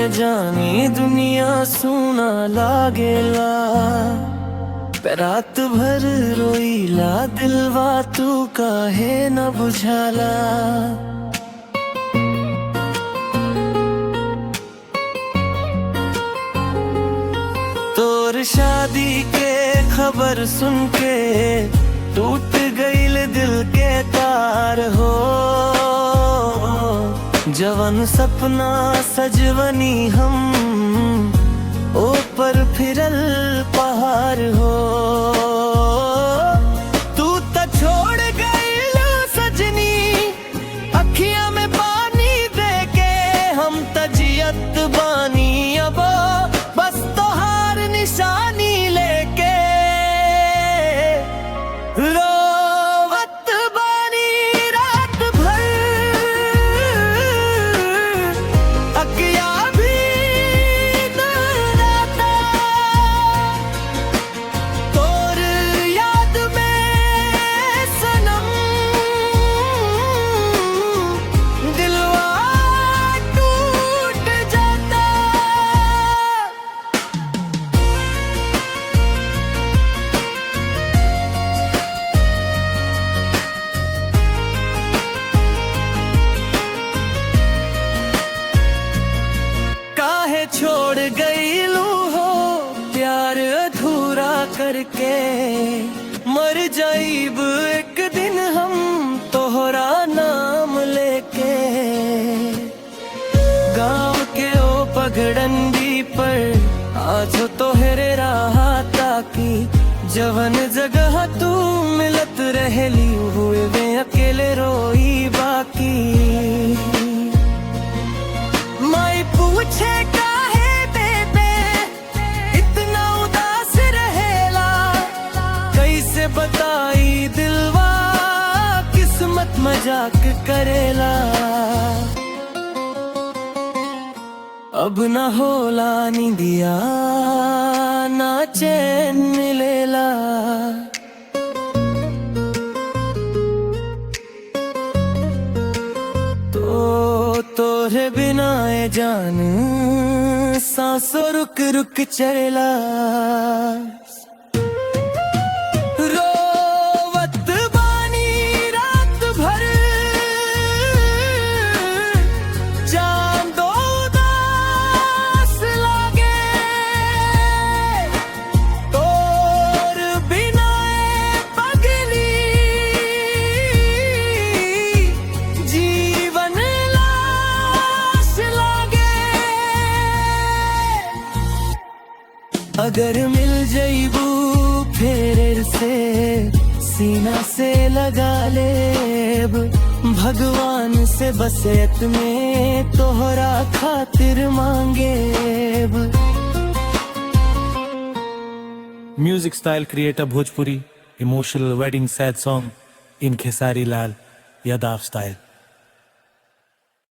जानी दुनिया सुना लागेला। रात भर रोईला दिलवा तू काहे न बुझाला। तोर शादी के खबर सुन के टूट गईल दिल के तार हो। जवन सपना सजवनी हम ओ पर फिरल पहाड़ हो। तू त छोड़ गईल सजनी अखियां में पानी दे के, हम त जियत बानी अब बस तोहार निशानी लेके। रोवत बानी रात भर अखिया भी राता, तोर याद में सनम दिलवा टूट जाता। काहे छोड़ गईलू हो प्यार अधूरा करके, मर जाइब एक दिन हम तोहरा नाम लेके। गांव के ओ पगडंडी पर आज तोहरे राह ताकी, जवन जगह तू मिलत रहली हुए वे अकेले रोई बाकी। माई पूछे काहे बेबे इतना उदास रहेला, कैसे बताई दिलवा किस्मत मजाक करेला। अब न होला निंदिया ना चैन मिलेला। तो तोरे बिना ए जान सांसों रुक रुक चला। रोवत बानी रात भर चांद उदास लागे, तोर बिना ए पगली जीवन लाश लागे। अगर मिल जईबू फेर से सीना से लगा लेब, भगवान से बसेत में तोहरा खातिर मांगेब। Music style creator Bhojpuri, emotional wedding sad song in Khesari Lal Yadav style.